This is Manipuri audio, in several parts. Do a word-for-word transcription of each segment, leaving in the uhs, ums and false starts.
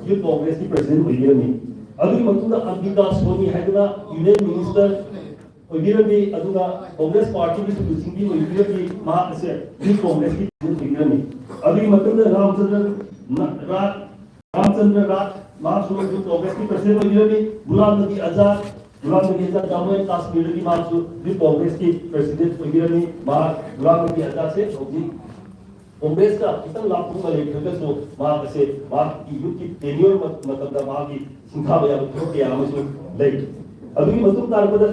ꯌꯨꯠ ꯀꯣꯡꯒ꯭ꯔꯦꯁꯀꯤ ꯄ꯭ꯔꯁꯤꯗꯦꯟ ꯑꯣꯏꯕꯤꯔꯝꯃꯤ꯫ ꯑꯗꯨꯒꯤ ꯃꯇꯨꯡꯗ ꯑꯝꯕꯤꯀꯥ ꯁꯣꯅꯤ ꯍꯥꯏꯗꯅ ꯌꯨꯅꯤꯌꯟ ꯃꯤꯅꯤꯁꯇꯔ ꯑꯣꯏꯕꯤꯔꯝꯃꯤ, ꯑꯗꯨꯒ ꯀꯣꯡꯒ꯭ꯔꯦꯁ ꯄꯥꯔꯇꯤꯒꯤꯁꯨ ꯂꯨꯆꯤꯡꯕꯤ ꯑꯣꯏꯕꯤꯔꯝꯃꯤ꯫ ꯃꯍꯥꯛ ꯑꯁꯦ ꯌꯨꯠ ꯀꯣꯡꯒ꯭ꯔꯦꯁꯀꯤ ꯄ꯭ꯔꯁꯤꯗꯦꯟ ꯑꯣꯏꯕꯤꯔꯝꯃꯤ꯫ ꯑꯗꯨꯒꯤ ꯃꯇꯨꯡꯗ ꯔꯥꯝꯆꯟꯗ꯭ꯔ ꯅ-, ꯔꯥ-, ꯔꯥꯝꯆꯟꯗ꯭ꯔ ꯔꯥꯖ, ꯃꯍꯥꯛꯁꯨ ꯌꯨꯠ ꯀꯣꯡꯒ꯭ꯔꯦꯁꯀꯤ president ꯑꯣꯏꯕꯤꯔꯝꯃꯤ꯫ Ghulam Nabi Azad, Ghulam Nabi Azad Jammu and ꯀꯥꯁꯃꯤꯔꯗꯒꯤ ꯃꯍꯥꯛꯁꯨ ꯌꯨꯠ ꯀꯣꯡꯒ꯭ꯔꯦꯁꯀꯤ ꯄ꯭ꯔꯁꯤꯗꯦꯟ ꯑꯣꯏꯕꯤꯔꯝꯃꯤ꯫ ꯃꯍꯥꯛ, ꯒꯨꯂꯥꯝ ꯅꯕꯤ ꯑꯖꯥꯗꯁꯦ ꯍꯧꯖꯤꯛ ꯀꯣꯡꯒ꯭ꯔꯦꯁꯀ ꯈꯤꯇꯪ ꯂꯥꯞꯊꯣꯛꯅ ꯂꯩꯈ꯭ꯔꯒꯁꯨ, ꯃꯍꯥꯛ ꯑꯁꯦ ꯃꯍꯥꯛꯀꯤ ꯌꯨꯠꯀꯤ ꯇꯦꯅ꯭ꯌꯨꯔ ꯃ-, ꯃꯇꯝꯗ ꯃꯥꯒꯤ ꯁꯤꯡꯊꯥꯕ ꯌꯥꯕ ꯊꯕꯛ ꯀꯌꯥ ꯑꯃꯁꯨ ꯂꯩ꯫ ꯑꯗꯨꯒꯤ ꯃꯇꯨꯡ ꯇꯥꯔꯛꯄꯗ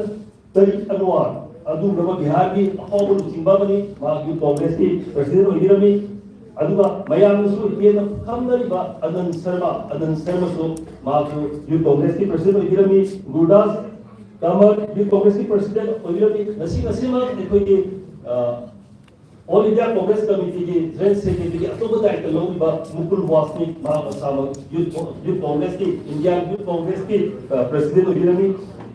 ꯇꯔꯤꯛ ꯑꯅꯋꯥꯔ, ꯑꯗꯨꯒꯨꯝꯂꯕ ꯕꯤꯍꯥꯔꯒꯤ ꯑꯐꯥꯎꯕ ꯂꯨꯆꯤꯡꯕ ꯑꯃꯅꯤ꯫ ꯃꯍꯥꯛ ꯌꯨꯠ ꯀꯣꯡꯒ꯭ꯔꯦꯁꯀꯤ ꯄ꯭ꯔꯁꯤꯗꯦꯟ ꯑꯣꯏꯕꯤꯔꯝꯃꯤ꯫ ꯑꯗꯨꯒ ꯃꯌꯥꯝꯅꯁꯨ ꯍꯦꯟꯅ ꯈꯪꯅꯔꯤꯕ ꯑꯅꯟ ꯁꯔꯃ, ꯑꯅꯟ ꯁꯔꯃꯁꯨ ꯃꯍꯥꯛꯁꯨ ꯌꯨꯠ ꯀꯣꯡꯒ꯭ꯔꯦꯁꯀꯤ ꯄ꯭ꯔꯁꯤꯗꯦꯟ ꯑꯣꯏꯕꯤꯔꯝꯃꯤ꯫ ꯒꯨꯔꯗꯥꯁ ꯀꯃꯜ ꯌꯨꯠ ꯀꯣꯡꯒ꯭ꯔꯦꯁꯀꯤ ꯄ꯭ꯔꯁꯤꯗꯦꯟ ꯑꯣꯏꯕꯤꯔꯝꯃꯤ꯫ ꯉꯁꯤ, ꯉꯁꯤꯃꯛ ꯑꯩꯈꯣꯏꯒꯤ, ꯑ, ꯑꯣꯜ ꯏꯟꯗꯤꯌꯥ ꯀꯣꯡꯒ꯭ꯔꯦꯁ ꯀꯃꯤꯇꯤꯒꯤ ꯖꯦꯅꯔꯦꯜ ꯁꯦꯀ꯭ꯔꯦꯇꯔꯤꯒꯤ ꯑꯇꯣꯞꯄ ꯗꯥꯌꯤꯠꯇ ꯂꯧꯔꯤꯕ ꯃꯨꯀꯨꯜ ꯋꯥꯁꯅꯤꯛ, ꯃꯍꯥꯛ ꯃꯁꯥꯃꯛ ꯌꯨꯠ, ꯌꯨꯠ ꯀꯣꯡꯒ꯭ꯔꯦꯁꯀꯤ, ꯏꯟꯗꯤꯌꯥꯟ ꯌꯨꯠ ꯀꯣꯡꯒ꯭ꯔꯦꯁꯀꯤ, ꯑ, ꯄ꯭ꯔꯁꯤꯗꯦꯟ ꯑꯣꯏꯕꯤꯔꯝꯃꯤ꯫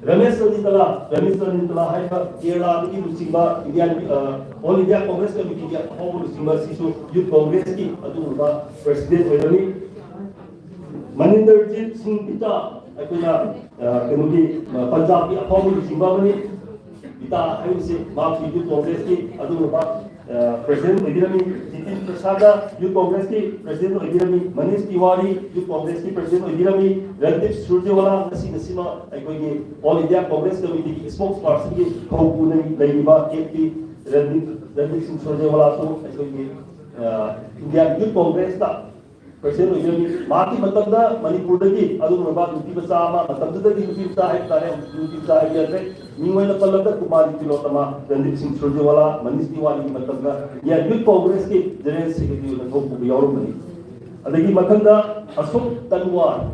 ꯔꯃꯦꯁ ꯆꯟꯗꯤꯇꯂꯥ, ꯔꯃꯦꯁ ꯆꯟꯗꯤꯇꯂꯥ ꯍꯥꯏꯔꯤꯕ ꯀꯦꯔꯂꯥꯗꯒꯤ ꯂꯨꯆꯤꯡꯕ ꯏꯟꯗꯤꯌꯥꯟ, ꯑ, ꯑꯣꯜ ꯏꯟꯗꯤꯌꯥ ꯀꯣꯡꯒ꯭ꯔꯦꯁ ꯀꯃꯤꯇꯤꯒꯤ ꯑꯐꯥꯎꯕ ꯂꯨꯆꯤꯡꯕ ꯑꯁꯤꯁꯨ ꯌꯨꯠ ꯀꯣꯡꯒ꯭ꯔꯦꯁꯀꯤ ꯑꯗꯨꯒꯨꯝꯕ ꯄ꯭ꯔꯁꯤꯗꯦꯟ ꯑꯣꯏꯔꯝꯃꯤ꯫ ꯃꯅꯤꯟꯗꯔꯖꯤꯠ ꯁꯤꯡ ꯄꯤꯇꯥ, ꯑꯩꯈꯣꯏꯅ, ꯑ, ꯀꯩꯅꯣꯒꯤ, ꯑ, ꯄꯟꯖꯥꯕꯀꯤ ꯑꯐꯥꯎꯕ ꯂꯨꯆꯤꯡꯕ ꯑꯃꯅꯤ꯫ ꯄꯤꯇꯥ ꯍꯥꯏꯔꯤꯕꯁꯤ ꯃꯍꯥꯛꯁꯨ ꯌꯨꯠ ꯀꯣꯡꯒ꯭ꯔꯦꯁꯀꯤ ꯑꯗꯨꯒꯨꯝꯕ, ꯑ, ꯄ꯭ꯔꯁꯤꯗꯦꯟ ꯑꯣꯏꯕꯤꯔꯝꯃꯤ꯫ ꯖꯤꯇꯤꯟ ꯄ꯭ꯔꯁꯥꯗ ꯌꯨꯠ ꯀꯣꯡꯒ꯭ꯔꯦꯁꯀꯤ ꯄ꯭ꯔꯁꯤꯗꯦꯟ ꯑꯣꯏꯕꯤꯔꯝꯃꯤ꯫ ꯃꯅꯤꯁ ꯇꯤꯋꯥꯔꯤ ꯌꯨꯠ ꯀꯣꯡꯒ꯭ꯔꯦꯁꯀꯤ ꯄ꯭ꯔꯁꯤꯗꯦꯟ ꯑꯣꯏꯕꯤꯔꯝꯃꯤ꯫ ꯔꯟꯗꯤꯞ ꯁꯨꯔꯖꯦꯋꯥꯂꯥ ꯉꯁꯤ ꯉꯁꯤꯃꯛ ꯑꯩꯈꯣꯏꯒꯤ ꯑꯣꯜ ꯏꯟꯗꯤꯌꯥ ꯀꯣꯡꯒ꯭ꯔꯦꯁ ꯀꯃꯤꯇꯤꯒꯤ ꯁ꯭ꯄꯣꯛꯁ ꯄꯥꯔꯁꯟꯒꯤ ꯊꯧ ꯄꯨꯗꯨꯅ ꯂꯩꯔꯤꯕ ꯑꯦꯝ ꯄꯤ ꯔꯟꯗꯤꯞ, ꯔꯟꯗꯤꯞ ꯁꯤꯡ ꯁꯨꯔꯖꯦꯋꯥꯂꯥꯁꯨ ꯑꯩꯈꯣꯏꯒꯤ, ꯑ, ꯏꯟꯗꯤꯌꯥꯟ ꯌꯨꯠ ꯀꯣꯡꯒ꯭ꯔꯦꯁꯇ ꯄ꯭ꯔꯁꯤꯗꯦꯟ ꯑꯣꯏꯖꯔꯝꯃꯤ꯫ ꯃꯍꯥꯛꯀꯤ ꯃꯇꯝꯗ ꯃꯅꯤꯄꯨꯔꯗꯒꯤ ꯑꯗꯨꯒꯨꯝꯂꯕ ꯅꯨꯄꯤ ꯃꯆꯥ ꯑꯃ, ꯃꯇꯝꯗꯨꯗꯗꯤ ꯅꯨꯄꯤ ꯃꯆꯥ ꯍꯥꯏꯕ ꯇꯥꯔꯦ, ꯍꯧꯖꯤꯛꯇꯤ ꯅꯨꯄꯤ ꯃꯆꯥ ꯍꯥꯏꯕ ꯌꯥꯗ꯭ꯔꯦ, ꯃꯤꯡ ꯑꯣꯏꯅ ꯄꯜꯂꯕꯗ ꯀꯨꯃꯥꯔꯤ ꯇꯤꯂꯣꯇꯃꯥ, ꯔꯟꯗꯤꯞ ꯁꯤꯡ ꯁꯨꯔꯖꯦꯋꯥꯂꯥ, ꯃꯅꯤꯁ ꯇꯤꯋꯥꯔꯤꯒꯤ ꯃꯇꯝꯗ ꯏꯟꯗꯤꯌꯥꯟ ꯌꯨꯠ ꯀꯣꯡꯒ꯭ꯔꯦꯁꯀꯤ ꯖꯦꯅꯔꯦꯜ ꯁꯦꯀ꯭ꯔꯦꯇꯔꯤ ꯑꯣꯏꯅ ꯊꯧ ꯄꯨꯕ ꯌꯥꯎꯔꯝꯕꯅꯤ꯫ ꯑꯗꯒꯤ ꯃꯊꯪꯗ ꯑꯁꯣꯛ ꯇꯟꯋꯥꯔ,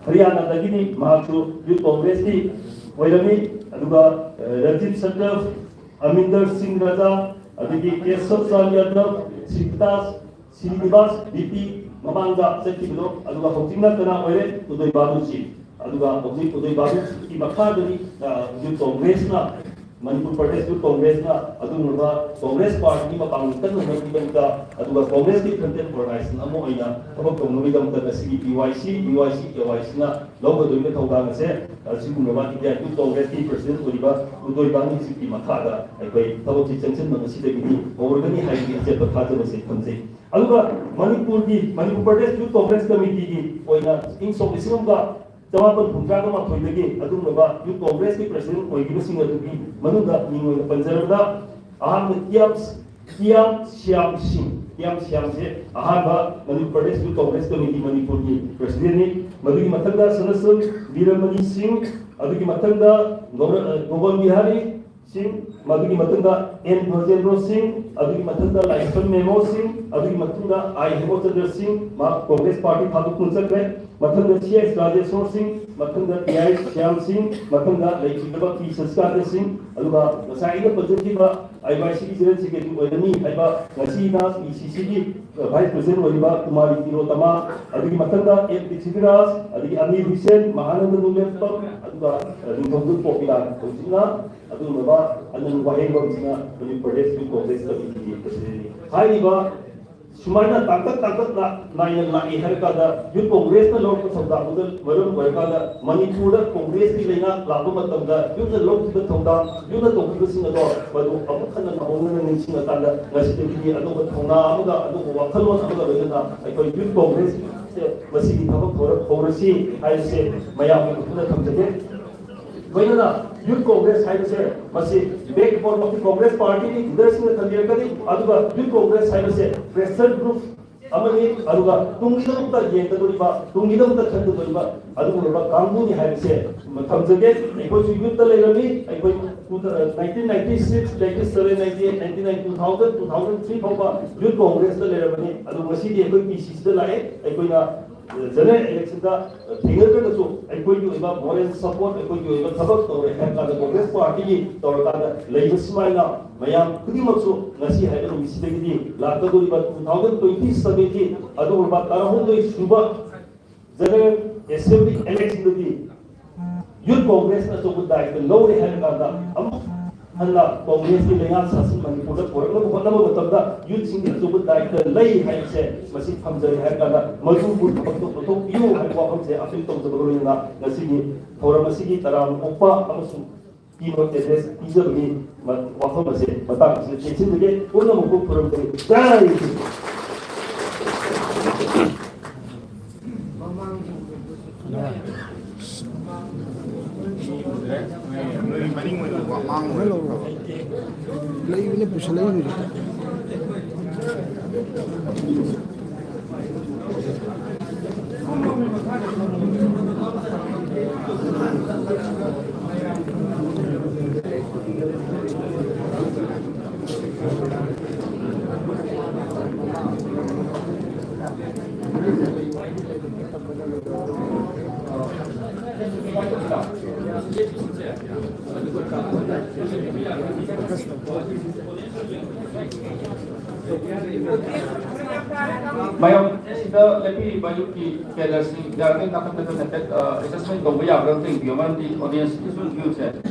ꯍꯔꯤꯌꯥꯅꯥꯗꯒꯤꯅꯤ, ꯃꯍꯥꯛꯁꯨ ꯌꯨꯠ ꯀꯣꯡꯒ꯭ꯔꯦꯁꯀꯤ ꯑꯣꯏꯔꯝꯃꯤ꯫ ꯑꯗꯨꯒ, ꯑ, ꯔꯖꯤꯕ ꯁꯇ꯭ꯔꯐ, ꯑꯃꯤꯟꯗꯔ ꯁꯤꯡ ꯔꯖꯥ, ꯑꯗꯒꯤ ꯀꯦꯁꯕ ꯆꯥꯟ ꯌꯥꯗꯕ, ꯁ꯭ꯔꯤꯇꯥꯁ ꯁ꯭ꯔꯤꯅꯤꯕꯥꯁ ꯕꯤ ꯄꯤ ꯃꯃꯥꯡꯗ ꯆꯠꯈꯤꯕꯗꯣ, ꯑꯗꯨꯒ ꯍꯧꯖꯤꯛꯅ ꯀꯅꯥ ꯑꯣꯏꯔꯦ? ꯎꯗꯣꯏ ꯕꯥꯕꯨ ꯁꯤꯡ꯫ ꯑꯗꯨꯒ ꯍꯧꯖꯤꯛ ꯎꯗꯣꯏ ꯕꯥꯕꯨ ꯁꯤꯡꯒꯤ ꯃꯈꯥꯗꯅꯤ, ꯑ, ꯌꯨꯠ ꯀꯣꯡꯒ꯭ꯔꯦꯁꯅ ꯃꯅꯤꯄꯨꯔ ꯄ꯭ꯔꯗꯦꯁ ꯌꯨꯠ ꯀꯣꯡꯒ꯭ꯔꯦꯁꯅ ꯑꯗꯨꯒꯨꯝꯂꯕ ꯀꯣꯡꯒ꯭ꯔꯦꯁ ꯄꯥꯔꯇꯤꯒꯤ ꯃꯄꯥꯡꯒꯜ ꯀꯟꯅꯕꯒꯤꯗꯃꯛꯇ, ꯑꯗꯨꯒ ꯀꯣꯡꯒ꯭ꯔꯦꯁꯀꯤ ꯐ꯭ꯔꯟꯇꯦꯜ ꯑꯣꯔꯒꯅꯥꯏꯖꯦꯁꯟ ꯑꯃ ꯑꯣꯏꯅ ꯊꯕꯛ ꯇꯧꯅꯕꯒꯤꯗꯃꯛꯇ ꯉꯁꯤꯒꯤ ꯄꯤ ꯋꯥꯏ ꯁꯤ, ꯕꯤ ꯋꯥꯏ ꯁꯤ, ꯀꯦ ꯋꯥꯏ ꯁꯤꯅ ꯂꯧꯒꯗꯧꯔꯤꯕ ꯊꯧꯗꯥꯡ ꯑꯁꯦ ꯑꯁꯤꯒꯨꯝꯂꯕ ꯏꯟꯗꯤꯌꯥ ꯌꯨꯠ ꯀꯣꯡꯒ꯭ꯔꯦꯁꯀꯤ ꯄ꯭ꯔꯁꯤꯗꯦꯟ ꯑꯣꯏꯔꯤꯕ ꯎꯗꯣꯏ ꯕꯥꯅꯤꯁꯤꯒꯤ ꯃꯈꯥꯗ ꯑꯩꯈꯣꯏ ꯊꯕꯛꯁꯤ ꯆꯪꯁꯤꯟꯕ ꯉꯁꯤꯗꯒꯤꯗꯤ ꯍꯧꯔꯒꯅꯤ ꯍꯥꯏꯕꯒꯤ ꯑꯆꯦꯠꯄ ꯊꯥꯖꯕꯁꯦ ꯊꯝꯖꯩ꯫ ꯑꯗꯨꯒ ꯃꯅꯤꯄꯨꯔꯒꯤ, ꯃꯅꯤꯄꯨꯔ ꯄ꯭ꯔꯗꯦꯁ ꯌꯨꯠ ꯀꯣꯡꯒ꯭ꯔꯦꯁ ꯀꯃꯤꯇꯤꯒꯤ ꯑꯣꯏꯅ ꯏꯪ ꯁꯣꯛ ꯂꯤꯁꯤꯡ ꯑꯃꯒ ꯆꯃꯥꯄꯟ ꯍꯨꯝꯗ꯭ꯔꯥꯒ ꯃꯥꯊꯣꯏꯗꯒꯤ ꯑꯗꯨꯒꯨꯝꯂꯕ ꯌꯨꯠ ꯀꯣꯡꯒ꯭ꯔꯦꯁꯀꯤ ꯄ꯭ꯔꯁꯤꯗꯦꯟ ꯑꯣꯏꯈꯤꯕꯁꯤꯡ ꯑꯗꯨꯒꯤ ꯃꯅꯨꯡꯗ ꯃꯤꯡ ꯑꯣꯏꯅ ꯄꯟꯖꯔꯕꯗ, ꯑꯍꯥꯟꯕ ꯇꯤꯌꯥꯝ, ꯇꯤꯌꯥꯝ ꯁ꯭ꯌꯥꯝ ꯁꯤꯡ, ꯇꯤꯌꯥꯝ ꯁ꯭ꯌꯥꯝꯁꯦ ꯑꯍꯥꯟꯕ ꯃꯅꯤꯄꯨꯔ ꯄ꯭ꯔꯗꯦꯁ ꯌꯨꯠ ꯀꯣꯡꯒ꯭ꯔꯦꯁ ꯀꯃꯤꯇꯤ ꯃꯅꯤꯄꯨꯔꯒꯤ ꯄ꯭ꯔꯁꯤꯗꯦꯟꯅꯤ꯫ ꯃꯗꯨꯒꯤ ꯃꯊꯪꯗ ꯁꯅꯁꯟ ꯕꯤꯔꯃꯅꯤ ꯁꯤꯡ, ꯑꯗꯨꯒꯤ ꯃꯊꯪꯗ ꯒꯧꯔ-, ꯒꯣꯕꯟ ꯕꯤꯍꯥꯔꯤ ꯁꯤꯡ, ꯃꯗꯨꯒꯤ ꯃꯊꯪꯗ ꯑꯦꯟ ꯕ꯭ꯔꯖꯦꯟꯗ꯭ꯔꯣ ꯁꯤꯡ, ꯑꯗꯨꯒꯤ ꯃꯊꯪꯗ ꯂꯥꯏꯁ꯭ꯔꯝ ꯃꯦꯃꯣ ꯁꯤꯡ, ꯑꯗꯨꯒꯤ ꯃꯊꯪꯗ ꯑꯥꯏ ꯍꯦꯃꯆꯟꯗ꯭ꯔ ꯁꯤꯡ, ꯃꯍꯥꯛ ꯀꯣꯡꯒ꯭ꯔꯦꯁ ꯄꯥꯔꯇꯤ ꯊꯥꯗꯣꯛꯇꯨꯅ ꯆꯠꯈ꯭ꯔꯦ꯫ ꯃꯊꯪꯗ ꯁꯤ ꯑꯦꯁ ꯔꯥꯖꯦꯁꯣꯔ ꯁꯤꯡ, ꯃꯊꯪꯗ ꯇꯤ ꯑꯥꯏ ꯁ꯭ꯌꯥꯝ ꯁꯤꯡ, ꯃꯊꯪꯗ ꯂꯩꯈꯤꯗꯕ ꯄꯤ ꯁꯁꯤꯀꯥꯟꯇ ꯁꯤꯡ, ꯑꯗꯨꯒ ꯉꯁꯥꯏ ꯑꯩꯅ ꯄꯟꯖꯈꯤꯕ ꯑꯥꯏ ꯋꯥꯏ ꯁꯤꯒꯤ ꯖꯦꯅꯔꯦꯜ ꯁꯦꯀ꯭ꯔꯦꯇꯔꯤ ꯑꯣꯏꯔꯅꯤ ꯍꯥꯏꯕ ꯉꯁꯤꯅ ꯄꯤ ꯁꯤ ꯁꯤꯒꯤ ꯚꯥꯏꯁ ꯄ꯭ꯔꯁꯤꯗꯦꯟ ꯑꯣꯏꯔꯤꯕ ꯀꯨꯃꯥꯔꯤ ꯇꯤꯂꯣꯇꯃꯥ, ꯑꯗꯨꯒꯤ ꯃꯊꯪꯗ ꯑꯦꯝ ꯄ꯭ꯔꯤꯊꯤꯕꯤꯔꯥꯖ, ꯑꯗꯒꯤ ꯑꯅꯤꯜ ꯍꯨꯁꯦꯟ, ꯃꯍꯥꯅꯟꯗ ꯅꯨꯃꯦꯝꯄꯝ, ꯑꯗꯨꯒ ꯅꯤꯡꯊꯧꯖꯝ ꯄꯣꯄꯤꯂꯥꯜ, ꯍꯧꯖꯤꯛꯅ ꯑꯗꯨꯒꯨꯝꯂꯕ ꯑꯅꯟ ꯋꯥꯍꯦꯡꯕꯝꯁꯤꯅ ꯃꯅꯤꯄꯨꯔ ꯄ꯭ꯔꯗꯦꯁ ꯌꯨꯠ ꯀꯣꯡꯒ꯭ꯔꯦꯁ ꯀꯃꯤꯇꯤꯒꯤ ꯄ꯭ꯔꯁꯤꯗꯦꯟꯅꯤ꯫ ꯍꯥꯏꯔꯤꯕ ꯁꯨꯃꯥꯏꯅ ꯇꯥꯡꯀꯛ ꯇꯥꯡꯀꯛ ꯅꯥꯏꯅ ꯂꯥꯛꯏ ꯍꯥꯏꯔ ꯀꯥꯟꯗ ꯌꯨꯠ ꯀꯣꯡꯒ꯭ꯔꯦꯁꯅ ꯂꯧꯔꯛꯄ ꯊꯧꯗꯥꯡꯗꯨꯗ ꯃꯔꯝ ꯑꯣꯏꯔꯀꯥꯟꯗ ꯃꯅꯤꯄꯨꯔꯗ ꯀꯣꯡꯒ꯭ꯔꯦꯁꯀꯤ ꯂꯩꯉꯥꯛ ꯂꯥꯛꯄ ꯃꯇꯝꯗ ꯌꯨꯠꯅ ꯂꯧꯈꯤꯕ ꯊꯧꯗꯥꯡ, ꯌꯨꯠꯅ ꯇꯧꯈꯤꯕꯁꯤꯡ ꯑꯗꯣ ꯃꯗꯨ ꯑꯃꯨꯛ ꯍꯟꯅ ꯅꯧꯍꯧꯅꯅ ꯅꯤꯡꯁꯤꯡꯉꯀꯥꯟꯗ ꯉꯁꯤꯗꯒꯤꯗꯤ ꯑꯅꯧꯕ ꯊꯧꯅꯥ ꯑꯃꯒ ꯑꯅꯧꯕ ꯋꯥꯈꯜꯂꯣꯟ ꯑꯃꯒ ꯂꯣꯏꯅꯅ ꯑꯩꯈꯣꯏ ꯌꯨꯠ ꯀꯣꯡꯒ꯭ꯔꯦꯁ ꯃꯁꯤꯒꯤ ꯊꯕꯛ ꯍꯧꯔ-, ꯍꯧꯔꯁꯤ ꯍꯥꯏꯕꯁꯦ ꯃꯌꯥꯝꯒꯤ ꯃꯐꯝꯗ ꯊꯝꯖꯒꯦ꯫ ꯂꯣꯏꯅꯅ ꯌꯨꯠ ꯀꯣꯡꯒ꯭ꯔꯦꯁ ꯍꯥꯏꯕꯁꯦ ꯃꯁꯤ backbone of the Congress party ꯅꯤ, ꯂꯤꯗꯔꯁꯤꯡꯅ ꯊꯝꯕꯤꯔꯛꯀꯅꯤ꯫ ꯑꯗꯨꯒ ꯌꯨꯠ ꯀꯣꯡꯒ꯭ꯔꯦꯁ ꯍꯥꯏꯕꯁꯦ pressure group ꯑꯃꯅꯤ, ꯑꯗꯨꯒ ꯇꯨꯡꯒꯤꯗꯃꯛꯇ ꯌꯦꯡꯒꯗꯧꯔꯤꯕ, ꯇꯨꯡꯒꯤꯗꯃꯛꯇ ꯈꯟꯒꯗꯧꯔꯤꯕ ꯑꯗꯨꯒꯨꯝꯂꯕ ꯀꯥꯡꯕꯨꯅꯤ ꯍꯥꯏꯕꯁꯦ ꯊꯝꯖꯒꯦ꯫ ꯑꯩꯈꯣꯏꯁꯨ ꯌꯨꯠꯇ ꯂꯩꯔꯝꯃꯤ꯫ ꯑꯩꯈꯣꯏ nineteen ninety six, ninety seven, ninety eight, ninety nine, two thousand, two thousand three ꯐꯥꯎꯕ ꯌꯨꯠ ꯀꯣꯡꯒ꯭ꯔꯦꯁꯇ ꯂꯩꯔꯝꯕꯅꯤ꯫ ꯑꯗꯨ ꯉꯁꯤꯗꯤ ꯑꯩꯈꯣꯏ ꯄꯤ ꯁꯤ ꯁꯤꯗ ꯂꯥꯛꯑꯦ꯫ ꯑꯩꯈꯣꯏꯅ ꯖꯦꯅꯔꯦꯜ ꯏꯂꯦꯛꯁꯟꯗ ꯊꯦꯡꯅꯗ꯭ꯔꯒꯁꯨ ꯑꯩꯈꯣꯏꯒꯤ ꯑꯣꯏꯕ moral support, ꯑꯩꯈꯣꯏꯒꯤ ꯑꯣꯏꯕ ꯊꯕꯛ ꯇꯧꯔꯦ ꯍꯥꯏꯔ ꯀꯥꯟꯗ, ꯀꯣꯡꯒ꯭ꯔꯦꯁ ꯄꯥꯔꯇꯤꯒꯤ ꯇꯧꯔꯀꯥꯟꯗ ꯂꯩꯕ ꯁꯨꯃꯥꯏꯅ ꯃꯌꯥꯝ ꯈꯨꯗꯤꯡꯃꯛꯁꯨ ꯉꯁꯤ ꯍꯥꯏꯕ ꯅꯨꯃꯤꯠꯁꯤꯗꯒꯤꯗꯤ ꯂꯥꯛꯀꯗꯧꯔꯤꯕ two thousand twenty sevenꯒꯤ ꯑꯗꯨꯒꯨꯝꯕ ꯇꯔꯥꯍꯨꯝꯗꯣꯏ ꯁꯨꯕ ꯖꯦꯅꯔꯦꯜ ꯑꯦꯁꯦꯝꯕ꯭ꯂꯤ ꯏꯂꯦꯛꯁꯟꯗꯗꯤ ꯌꯨꯠ ꯀꯣꯡꯒ꯭ꯔꯦꯁꯅ ꯑꯆꯧꯕ ꯗꯥꯏꯇ ꯂꯧꯔꯦ ꯍꯥꯏꯔ ꯀꯥꯟꯗ ꯑꯃꯨꯛ ꯍꯟꯅ ꯀꯣꯡꯒ꯭ꯔꯦꯁꯀꯤ ꯂꯩꯉꯥꯛ ꯁꯥꯁꯟ ꯃꯅꯤꯄꯨꯔꯗ ꯄꯨꯔꯛꯅꯕ ꯍꯣꯠꯅꯕ ꯃꯇꯝꯗ ꯌꯨꯠꯁꯤꯡꯒꯤ ꯑꯆꯧꯕ ꯗꯥꯏꯇ ꯂꯩ ꯍꯥꯏꯕꯁꯦ ꯃꯁꯤ ꯊꯝꯖꯔꯤ ꯍꯥꯏꯔ ꯀꯥꯟꯗ ꯃꯗꯨꯕꯨ ꯊꯕꯛꯇꯣ ꯄꯥꯡꯊꯣꯛꯄꯤꯌꯨ ꯍꯥꯏꯕ ꯋꯥꯐꯝꯁꯦ ꯑꯄꯤꯜ ꯇꯧꯖꯕꯒ ꯂꯣꯏꯅꯅ ꯉꯁꯤꯒꯤ ꯊꯧꯔꯝ ꯑꯁꯤꯒꯤ ꯇꯔꯥꯝꯅ ꯑꯣꯛꯄ ꯑꯃꯁꯨꯡ keynote address ꯄꯤꯖꯕꯒꯤ ꯃ-, ꯋꯥꯐꯝ ꯑꯁꯦ ꯃꯇꯥꯡ ꯑꯁꯤꯗ ꯇꯦꯟꯁꯤꯟꯖꯒꯦ꯫ ꯄꯨꯝꯅꯃꯛꯄꯨ ꯈꯨꯔꯨꯝꯖꯔꯤ꯫ ꯖꯥꯏ ꯍꯤꯟꯗ꯫ ꯂꯩꯕꯅꯦ, ꯄꯨꯁꯜꯂꯛꯏꯅꯦ꯫ ꯃꯌꯥꯝ ꯁꯤꯗ ꯂꯦꯞꯄꯤꯔꯤꯕ ꯌꯨꯠꯀꯤ ꯀꯦꯗꯔꯁꯤꯡ ꯌꯥꯔꯤꯉꯩ ꯅꯥꯀꯟꯗ ꯍꯥꯏꯐꯦꯠ, ꯑ, ꯑꯦꯗꯖꯁꯃꯦꯟ ꯇꯧꯕ ꯌꯥꯕ꯭ꯔꯥ ꯑꯝꯇ ꯌꯦꯡꯕꯤꯌꯨ, ꯃꯔꯝꯗꯤ ꯑꯣꯗꯤꯌꯟꯁꯀꯤꯁꯨ ꯌꯨꯠꯁꯦ,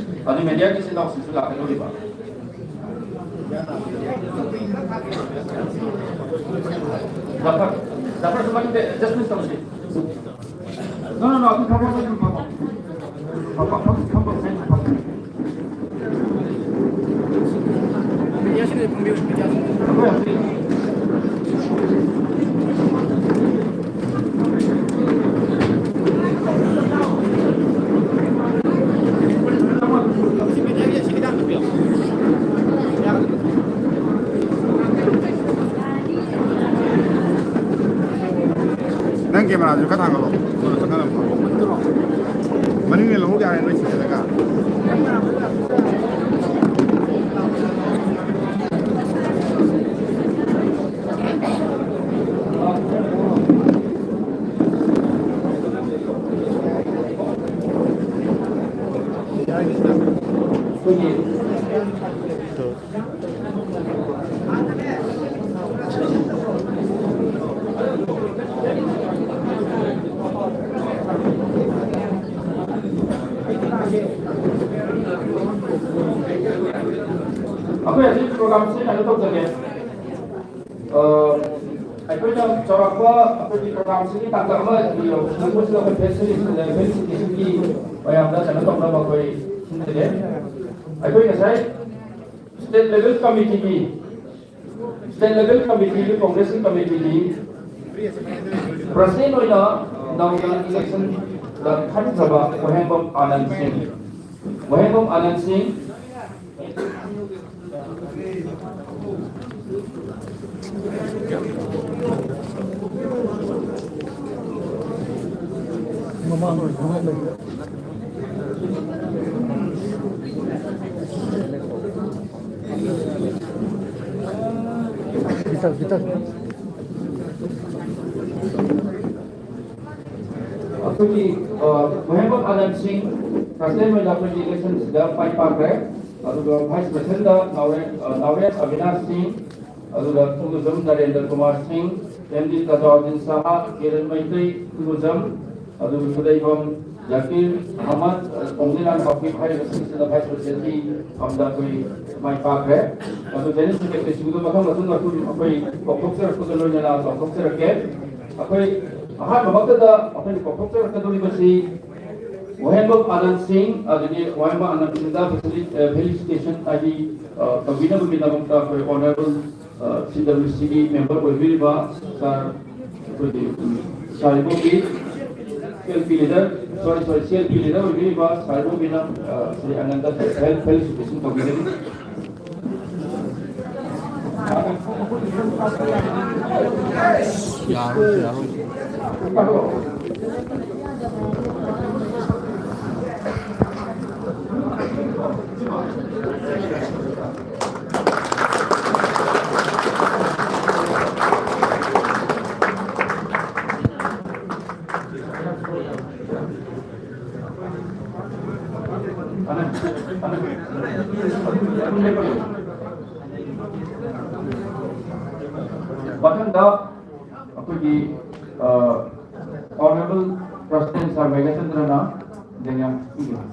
ꯑꯗꯨ ꯃꯦꯗꯤꯌꯥꯒꯤ ꯏꯆꯤꯟ ꯏꯅꯥꯎꯁꯤꯡꯁꯨ ꯂꯥꯛꯀꯗꯧꯔꯤꯕ꯫ ꯖꯥꯐꯔ, ꯖꯥꯐꯔꯁꯨ ꯃꯅꯤꯡꯗ ꯑꯦꯗꯖꯁꯃꯦꯟ ꯇꯧꯁꯤ꯫ No, no, no, ꯑꯗꯨ ꯊꯝꯃꯣ, ꯑꯗꯨ ꯊꯝꯃꯣ꯫ ꯐꯝꯐꯝ, ꯐꯝꯐꯝ, ꯐꯝꯐꯝ, ꯐꯝꯐꯝ꯫ ꯅꯪ ꯀꯦꯃꯦꯔꯥꯗꯨ ꯈꯔ ꯊꯥꯡꯒꯠꯂꯣ꯫ ꯃꯅꯤꯡꯗ ꯂꯧꯍꯧ ꯌꯥꯔꯦ, ꯅꯣꯏ ꯁꯤꯖꯤꯜꯂꯒ꯫ ꯄ꯭ꯔꯣꯒ꯭ꯔꯥꯝꯁꯤ ꯀꯩꯅꯣ ꯇꯧꯖꯒꯦ꯫ ꯑ, ꯑꯩꯈꯣꯏꯅ ꯆꯥꯎꯔꯥꯛꯄ ꯑꯩꯈꯣꯏꯒꯤ ꯄ꯭ꯔꯣꯒ꯭ꯔꯥꯝꯁꯤꯒꯤ ꯇꯥꯡꯀꯛ ꯑꯃ ꯌꯧꯁꯤꯜꯂꯛꯄꯁꯤꯗ ꯑꯩꯈꯣꯏ ꯐꯦꯁꯤꯂꯤꯇꯦꯁꯟꯒꯤ ꯃꯌꯥꯝꯗ ꯀꯩꯅꯣ ꯇꯧꯅꯕ ꯑꯩꯈꯣꯏ ꯁꯤꯟꯖꯒꯦ꯫ ꯑꯩꯈꯣꯏ ꯉꯁꯥꯏ ꯁ꯭ꯇꯦꯠ ꯂꯦꯚꯦꯜ ꯀꯃꯤꯇꯤꯒꯤ, ꯁ꯭ꯇꯦꯠ ꯂꯦꯚꯦꯜ ꯀꯃꯤꯇꯤꯒꯤ, ꯀꯣꯡꯒ꯭ꯔꯦꯁꯀꯤ ꯀꯃꯤꯇꯤꯒꯤ ꯄ꯭ꯔꯁꯤꯗꯦꯟ ꯑꯣꯏꯅ ꯅꯧꯅ ꯏꯂꯦꯛꯁꯟꯗ ꯈꯟꯈ꯭ꯔꯕ ꯋꯥꯍꯦꯡꯕꯝ ꯑꯥꯅꯟ ꯁꯤꯡ, ꯋꯥꯍꯦꯡꯕꯝ ꯑꯥꯅꯟ ꯁꯤꯡ, ꯑꯩꯈꯣꯏꯒꯤ, ꯑ, ꯃꯍꯦꯝꯕꯝ ꯑꯥꯅꯟ ꯁꯤꯡ ꯄ꯭ꯔꯁꯤꯗꯦꯟ ꯑꯣꯏꯅ ꯑꯩꯈꯣꯏꯒꯤ ꯏꯂꯦꯛꯁꯟꯁꯤꯗ ꯃꯥꯏ ꯄꯥꯛꯈ꯭ꯔꯦ꯫ ꯑꯗꯨꯒ ꯚꯥꯏꯁ ꯄ꯭ꯔꯁꯤꯗꯦꯟꯗ ꯅꯥꯎꯔꯦꯝ, ꯑ, ꯅꯥꯎꯔꯦꯝ ꯑꯕꯤꯅꯥꯁ ꯁꯤꯡ, ꯑꯗꯨꯒ ꯊꯨꯡꯒꯨꯖꯝ ꯅꯔꯦꯟꯗ꯭ꯔ ꯀꯨꯃꯥꯔ ꯁꯤꯡ, ꯑꯦꯝ ꯗꯤ ꯇꯖꯥꯎꯗꯤꯟ ꯁꯍꯥ, ꯀꯤꯔꯟ ꯃꯩꯇꯩ, ꯊꯨꯡꯒꯨꯖꯝ, ꯑꯗꯨꯒ ꯈꯨꯗꯩꯕꯝ ꯖꯀꯤꯔ ꯑꯍꯃꯗ, ꯑ, ꯇꯣꯡꯖꯤꯂꯥꯜ ꯍꯥꯎꯀꯤꯞ ꯍꯥꯏꯔꯤꯕꯁꯤꯡꯁꯤꯅ ꯚꯥꯏꯁ ꯄ꯭ꯔꯁꯤꯗꯦꯟꯒꯤ ꯐꯝꯗ ꯑꯩꯈꯣꯏ ꯃꯥꯏ ꯄꯥꯛꯈ꯭ꯔꯦ꯫ ꯑꯗꯨ ꯖꯦꯅꯔꯦꯜ ꯁꯦꯀ꯭ꯔꯦꯇꯔꯤꯁꯤꯡꯗꯨ ꯃꯊꯪ ꯃꯊꯪ ꯑꯩꯈꯣꯏ, ꯑꯩꯈꯣꯏ ꯀꯥꯎꯊꯣꯛꯆꯔꯛꯄꯒ ꯂꯣꯏꯅꯅ ꯆꯥꯎꯊꯣꯛꯆꯔꯛꯀꯦ꯫ ꯑꯩꯈꯣꯏ ꯑꯍꯥꯟꯕꯃꯛꯇꯗ ꯑꯩꯈꯣꯏꯅ ꯀꯥꯎꯊꯣꯛꯆꯔꯛꯀꯗꯧꯔꯤꯕꯁꯤ ꯋꯥꯍꯦꯡꯕꯝ ꯑꯥꯅꯟ ꯁꯤꯡ, ꯑꯗꯒꯤ ꯋꯥꯍꯦꯡꯕꯝ ꯑꯥꯅꯟ ꯁꯤꯡꯗ ꯐꯦꯁꯤꯂꯤ-, ꯑ, ꯐꯦꯂꯤꯁꯤꯇꯦꯁꯟ ꯍꯥꯏꯗꯤ, ꯑ, ꯇꯧꯕꯤꯅꯕꯒꯤꯗꯃꯛꯇ ꯑꯩꯈꯣꯏ ꯑꯣꯅꯔꯦꯕꯜ, ꯑ, ꯁꯤ ꯗꯕ꯭ꯂꯤꯎ ꯁꯤꯒꯤ ꯃꯦꯝꯕꯔ ꯑꯣꯏꯕꯤꯔꯤꯕ ꯁꯥꯔ, ꯑꯩꯈꯣꯏꯒꯤ, ꯎꯝ, ꯁꯥꯔ ꯏꯕꯣꯕꯤ, ꯁꯤ ꯑꯦꯜ ꯄꯤ ꯂꯤꯗꯔ, ꯁꯣꯔꯤ, ꯁꯣꯔꯤ, ꯁꯤ ꯑꯦꯜ ꯄꯤ ꯂꯤꯗꯔ ꯑꯣꯏꯕꯤꯔꯤꯕ ꯁꯥꯔ ꯏꯕꯣꯕꯤꯅ, ꯑ, ꯁ꯭ꯔꯤ ꯑꯥꯅꯟꯗ ꯐꯦ-, ꯐꯦꯂꯤꯁꯤꯇꯦꯁꯟ ꯇꯧꯕꯤꯒꯅꯤ꯫ ꯌꯥꯔꯣꯏ, ꯌꯥꯔꯣꯏ꯫ ꯃꯊꯪꯗ ꯑꯩꯈꯣꯏꯒꯤ, ꯑ, ꯑꯣꯅꯔꯦꯕꯜ ꯄ꯭ꯔꯁꯤꯗꯦꯟ ꯁꯥꯔ ꯃꯦꯘꯆꯟꯗ꯭ꯔꯅ ꯂꯦꯡꯌꯥꯟ ꯄꯤꯒꯅꯤ꯫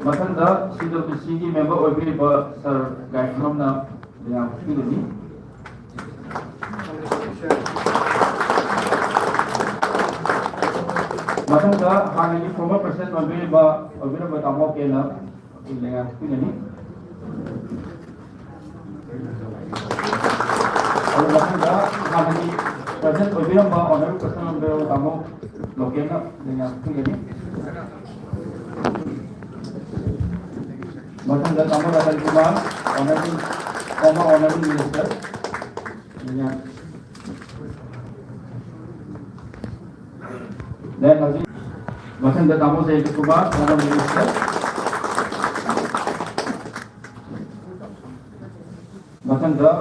ꯃꯊꯪꯗ ꯁꯤ ꯗꯕ꯭ꯂꯤꯎ ꯁꯤꯒꯤ ꯃꯦꯝꯕꯔ ꯑꯣꯏꯕꯤꯔꯤꯕ ꯁꯥꯔ ꯒꯥꯏꯈ꯭ꯔꯝꯅ ꯂꯤꯂꯥ ꯄꯤꯒꯅꯤ꯫ ꯃꯊꯪꯗ ꯍꯥꯟꯅꯒꯤ ꯐꯣꯔꯃꯔ ꯄ꯭ꯔꯁꯤꯗꯦꯟ ꯑꯣꯏꯕꯤꯔꯤꯕ ꯑꯣꯏꯕꯤꯔꯝꯕ ꯇꯥꯃꯣ ꯀꯦꯅ ꯂꯤꯂꯥ ꯄꯤꯒꯅꯤ꯫ ꯑꯗꯨ ꯃꯊꯪꯗ ꯍꯥꯟꯅꯒꯤ ꯄ꯭ꯔꯁꯤꯗꯦꯟ ꯑꯣꯏꯕꯤꯔꯝꯕ ꯑꯣꯅꯔꯦꯕꯜ ꯄ꯭ꯔꯁꯤꯗꯦꯟ ꯑꯣꯏꯕꯤꯔꯝꯕ ꯇꯥꯃꯣ ꯂꯣꯀꯦꯜꯅ ꯂꯤꯂꯥ ꯄꯤꯒꯅꯤ꯫ ꯃꯊꯪꯗ ꯇꯥꯃꯣ Ratan Kumar, honourable, former honourable minister, ꯂꯤꯂꯥ꯫ ꯂꯦꯟ ꯍꯧꯖꯤꯛ ꯃꯊꯪꯗ ꯇꯥꯃꯣ ꯖꯌꯟꯇ ꯀꯨꯃꯥꯔ, former minister꯫ ꯃꯊꯪꯗ